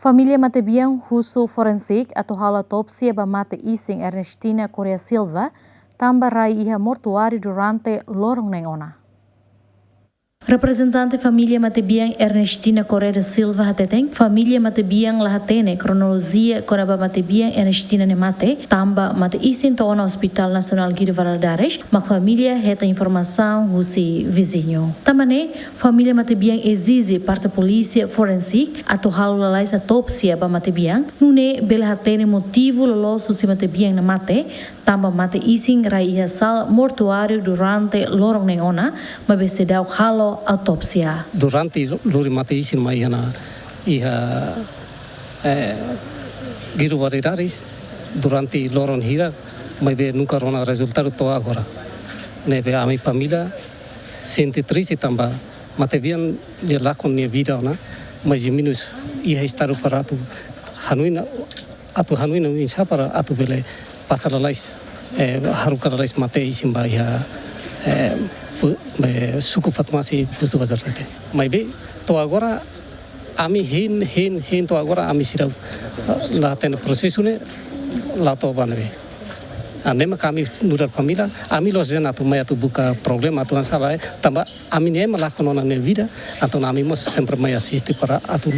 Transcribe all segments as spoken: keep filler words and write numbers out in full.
Família matebian husu forensik atu halo autópsia ba mate isin Ernestina Correia Silva, tanba rai iha mortuáriu durante loron neen ona. Reprezentante família matebian Ernestina Correia da Silva hateten, família matebian la hatene kronolojia kona-ba matebian Ernestina nia mate, tanba mate isin to'o ona Hospital Nasionál Guido Valadares, mak família hetan informasaun husi viziñu. Tanba ne'e, família matebian ezije parte polísia forensik atu halo lalais autópsia ba matebian, nune'e bele hatene motivu loloos husi matebian nia mate, tanba mate isin rai iha sala mortuáriu durante loron neen ona, maibé seidauk halo autópsia. Durante lori mate isin mai iha ne'e, iha, eh, Guido Valadares, durante loron hira, maibé nunka rona rezultadu to'o agora. Ne'ebé ami família sente triste tanba matebian nia lakon nia vida ona, mais ou menus iha estadu para atu hanoin, atu hanoin oinsá para atu bele pasa lalais, eh, haruka lalais mate isin ba iha, eh, pu-, eh, suku Fatmasi, postu Bazartete. Maibé to'o agora ami hein, hein, hein to'o agora ami seidauk, eh, la hatene prosesu ne'e, la to'o ba ne'ebé. Ah, ne'e mak ami nu'udar família, ami la'ós dehan atu mai atu buka problema atu masalah, eh, tanba ami-nia ema lakon ona nia vida, entaun ami mós sempre mai asiste para atu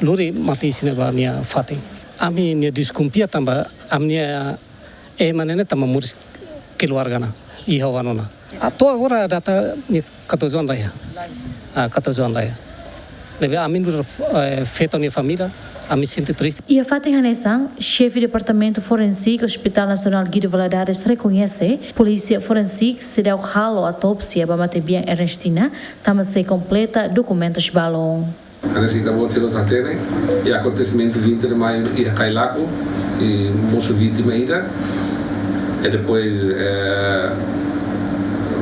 lori mate isin ne'e ba nia fatin. Ami-nia deskonfia tanba ami-nia ema ne'e ne'e tanba moris keluarga ona, iha oan ona. Ah, to'o agora data ne'e katorze oan laiha. Ah, katorze oan laiha. Ne'ebé ami nu'udar, eh, feto nia família, ami sente triste. Iha fatin hanesan, xefe Departamentu Forensik Hospital Nasionál Guido Valadares rekoñese, polísia forensik seidauk halo autópsia ba matebian Ernestina, tanba sei kompleta dokumentus balun. Hanesan ita-boot sira hotu hatene, iha akontesimentu vinte de maio iha Cailaco, i mosu vítima ida. I depois, eh,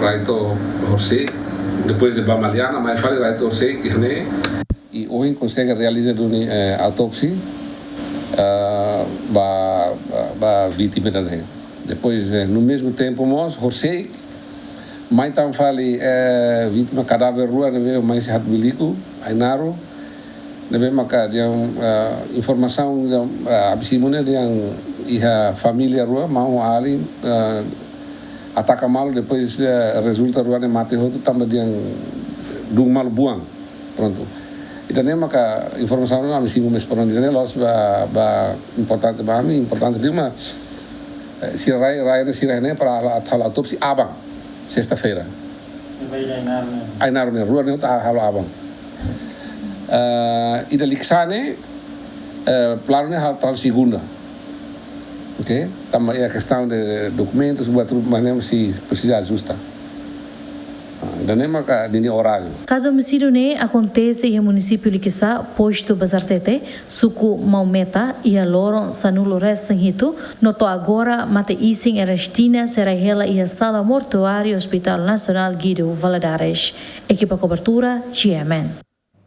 rai to'o Horisehik, depois de ba Maliana, mai fali rai to'o Horisehik, iha ne'e. I ohin konsege realiza duni, eh, autópsia, eh, ba, ba, ba vítima ida-ne'e. Depois, eh, no mesmo tempo mós, Horisehik, mai tan fali, eh, vítima kadáver rua ne'ebé mai husi Hatubuiliku, Ainaro, ne'ebé maka dehan, eh, informasaun dehan, eh, ami simu ne'e dehan iha família rua, maun ho alin, eh, ataka malu, depois, eh, rezulta rua ne'e mate hotu tanba dehan duun malu buan. Prontu. Ida-ne'e maka informasaun ne'e ami simu mós prontu. Ida-ne'e la'ós ba, ba importante ba ami, importante liu mak, eh, sira rai, rai ne'e sira ne'e para halo, halo autópsia aban, sesta-feira. Ainaro ne'e rua ne'e ita halo aban. Eh, ida Likisá ne'e, eh, planu ne'e halo tan segunda. Oke, tanba iha kestaun de dokumentus, buat ruma ne'e sei presiza ajusta. Ah, ida-ne'e maka ninia oráriu. Kazu omisídiu ne'e akontese iha munisípiu Likisá, postu Bazartete, suku Maumeta, iha loron sanulu-resin-hitu, no to'o agora mate isin Ernestina sei rai hela iha sala mortuáriu Hospital Nasionál Guido Valadares. Ekipa kobertura, G M N.